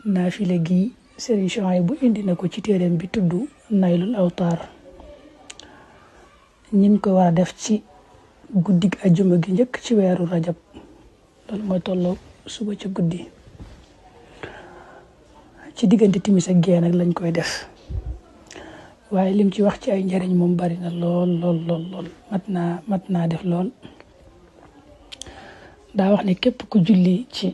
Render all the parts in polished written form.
naafile gi Sëriñ Suhaybu indi na ko ci téereem bi tudd Naylul Awtaar ñin ko war a def ci guddig ajjuma gi njëkk ci weeru rajab loolu mooy tolloo suba ci guddi ci diggante timis ak gee nag lañ koy def waaye lim ci wax ci ay njariñ moom bari na lool mat naa def lool. daa wax ne képp ku julli ci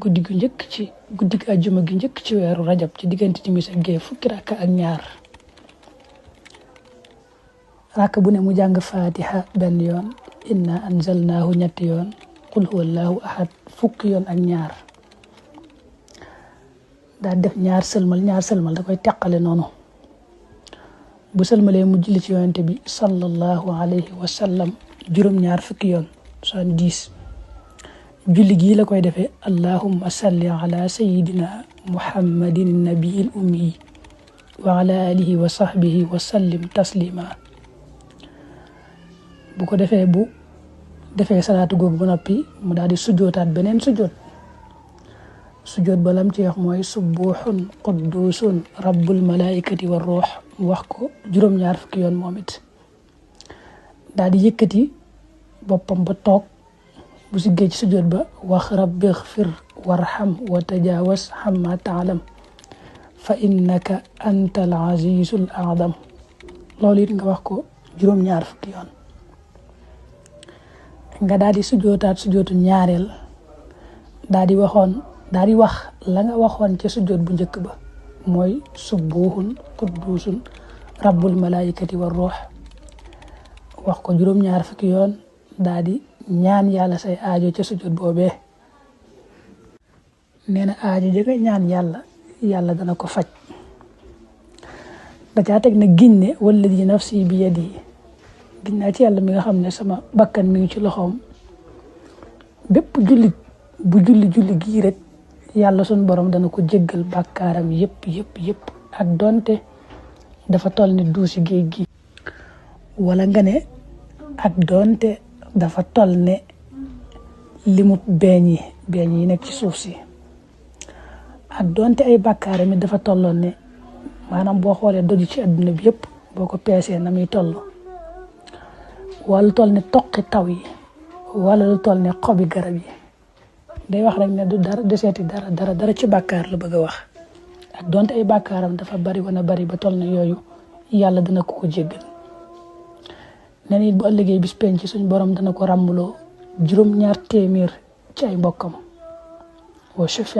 guddi gu njëkk ci guddig ajjuma gi njëkk ci weeru rajab ci diggante timis ak gee fukki rakka ak ñaar rakk bu ne mu jàng fatiha benn yoon inna anzalnaahu ñetti yoon qul huwallahu ahad fukki yoon ak ñaar daa def ñaar sëlmal da koy teqale noonu bu sëlmalee mu julli ci yonente bi sallallahu alayhi wa sallam juróom-ñaar fukki yoon 70 julli gii la koy defee allahumma salli ala sayidina muhammadin nabiyil ummi wa ala alihi wa sahbihi wa sallim taslima bu ko defee bu defee salaatu googu ba noppi mu daal di sujjootaat beneen sujjoot ba lam ci wax mooy subuhun quddusun rabbul malaikati war ruux mu wax ko juróom-ñaar fukki yoon moom it daal di yëkkati boppam ba toog bu siggee ci sujjoot ba wax rabbi xfir warham wa tajawaz hamma taalam fa innaka anta al azizul a'zam loolu it nga wax ko juróom-ñaar fukki yoon nga daal di sujjootu ñaareel daal di wax la nga waxoon ca sujjoot bu njëkk ba mooy subuhun quddusun rabbul malaikati war ruux wax ko juróom-ñaar fukki yoon daal di ñaan yàlla say aajo ca sujjoot boobee nee na aajo jëga ñaan yàlla dana ko faj da caa teg na ginne walladi nafsi bi yadihi giñ naa ci yàlla mi nga xam ne sama bakkan mi ngi ci loxoom bépp jullit bu julli gii rek yàlla sun borom dana ko jéggal bàkkaaram yëpp ak donte dafa toll ne duusi géej gi wala nga ne ak donte dafa toll ne limut beeñ yi nekk ci suuf si ak donte ay bàkkaaram dafa tolloon ne maanaam boo xoolee doju ci adduna bi yëpp boo ko peesee na muy toll wala lu toll ne toqi taw yi wala lu toll ne xobi garab yi day wax rek ne du dara deseeti dara ci bàkkaar la bëgg a wax ak donte ay bàkkaaram dafa bari ba toll ne yooyu yàlla dana ko jéggal ne nit bu ëllëgee bis penc suñ borom dana ko ràmmuloo 200 ci ay mbokkam wa